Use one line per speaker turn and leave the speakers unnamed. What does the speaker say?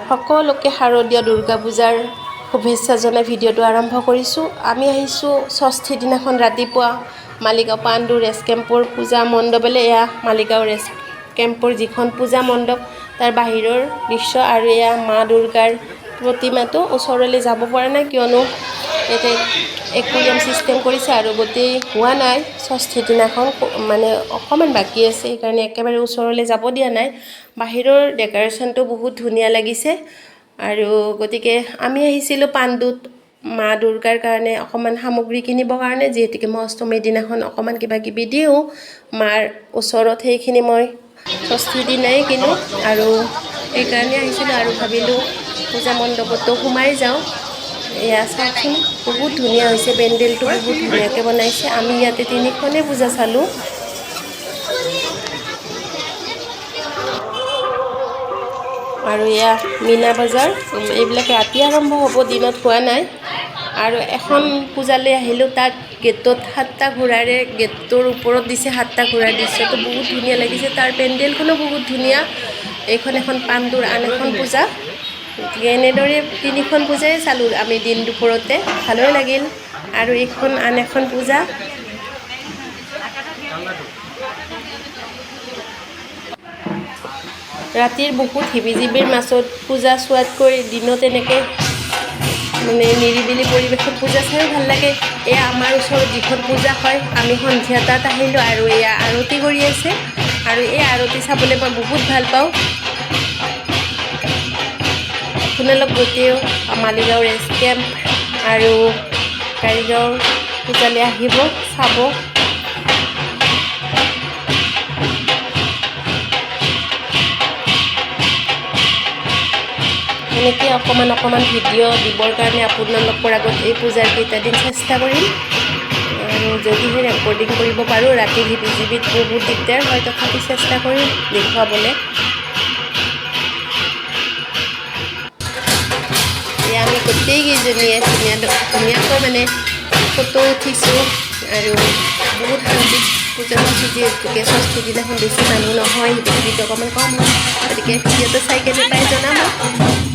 সকলোকে শাৰদীয় দুৰ্গা পূজাৰ শুভেচ্ছা জনাই ভিডিঅ'টো আৰম্ভ কৰিছোঁ। আমি আহিছোঁ ষষ্ঠী দিনাখন ৰাতিপুৱা মালিগাঁও পাণ্ডু ৰেষ্ট কেম্পৰ পূজা মণ্ডপলৈ। এয়া মালিগাঁও ৰেষ্ট কেম্পৰ যিখন পূজা মণ্ডপ, তাৰ বাহিৰৰ দৃশ্য। আৰু এয়া মা দুৰ্গাৰ প্ৰতিমাটো। ওচৰলৈ যাব পৰা নাই, কিয়নো ইয়াতে একুৰিয়াম ছিষ্টেম কৰিছে আৰু গোটেই হোৱা নাই। ষষ্ঠীৰ দিনাখন মানে অকণমান বাকী আছে, সেইকাৰণে একেবাৰে ওচৰলৈ যাব দিয়া নাই। বাহিৰৰ ডেক'ৰেশ্যনটো বহুত ধুনীয়া লাগিছে। আৰু গতিকে আমি আহিছিলোঁ পাণ্ডুত মা দুৰ্গাৰ কাৰণে অকণমান সামগ্ৰী কিনিবৰ কাৰণে, যিহেতুকে মই অষ্টমীৰ দিনাখন অকণমান কিবা কিবি দিওঁ মাৰ ওচৰত, সেইখিনি মই ষষ্ঠীৰ দিনাই কিনো আৰু সেইকাৰণে আহিছিলোঁ। আৰু ভাবিলোঁ পূজা মণ্ডপতো সোমাই যাওঁ। এয়া চাওকচোন, বহুত ধুনীয়া হৈছে, পেণ্ডেলটো বহুত ধুনীয়াকৈ বনাইছে। আমি ইয়াতে তিনিখনেই পূজা চালোঁ। আৰু এয়া মীনা বজাৰ, এইবিলাক ৰাতি আৰম্ভ হ'ব, দিনত হোৱা নাই। আৰু এখন পূজালৈ আহিলোঁ, তাত গেটত সাতটা ঘোঁৰাৰে গেটটোৰ ওপৰত দিছে সাতটা ঘোঁৰাৰ দৃশ্যটো বহুত ধুনীয়া লাগিছে। তাৰ পেণ্ডেলখনো বহুত ধুনীয়া। এইখন এখন পাণ্ডুৰ আন এখন পূজা। গতিকে এনেদৰে তিনিখন পূজাই চালোঁ আমি দিন দুপৰতে, ভালেই লাগিল। আৰু এইখন আন এখন পূজা। ৰাতিৰ বহুত হিবি জিবিৰ মাজত পূজা চোৱাতকৈ দিনত এনেকৈ মানে নিৰিবিলি পৰিৱেশত পূজা চাইও ভাল লাগে। এয়া আমাৰ ওচৰত যিখন পূজা হয়, আমি সন্ধিয়া তাত আহিলোঁ আৰু এয়া আৰতি কৰি আছে। আৰু এই আৰতি চাবলৈ মই বহুত ভাল পাওঁ। আপোনালোক গোটেই মালিগাঁও ৰেষ্ট কেম্প আৰু কাৰিগাঁৱৰ পূজালৈ আহিব, চাব। এনেকৈ অকণমান অকণমান ভিডিঅ' দিবৰ কাৰণে আপোনালোকৰ আগত এই পূজাৰ কেইটা দিন চেষ্টা কৰিম। আৰু যদিহে ৰেকৰ্ডিং কৰিব পাৰোঁ, ৰাতি হিবি জিবিত বহুত দিগদাৰ হয়, তথাপি চেষ্টা কৰিম দেখুৱাবলৈ। এয়া আমি গোটেইকেইজনীয়ে ধুনীয়াকৈ মানে ফটো উঠিছোঁ আৰু বহুত শান্তিত পূজা চাইছোঁ, যিহেতুকে ষষ্ঠী দিনাখন বেছি মানুহ নহয়, হিবি জিবিত অকণমান কম হয়। গতিকে ভিডিঅ'টো চাই কেনে পাই জনাব।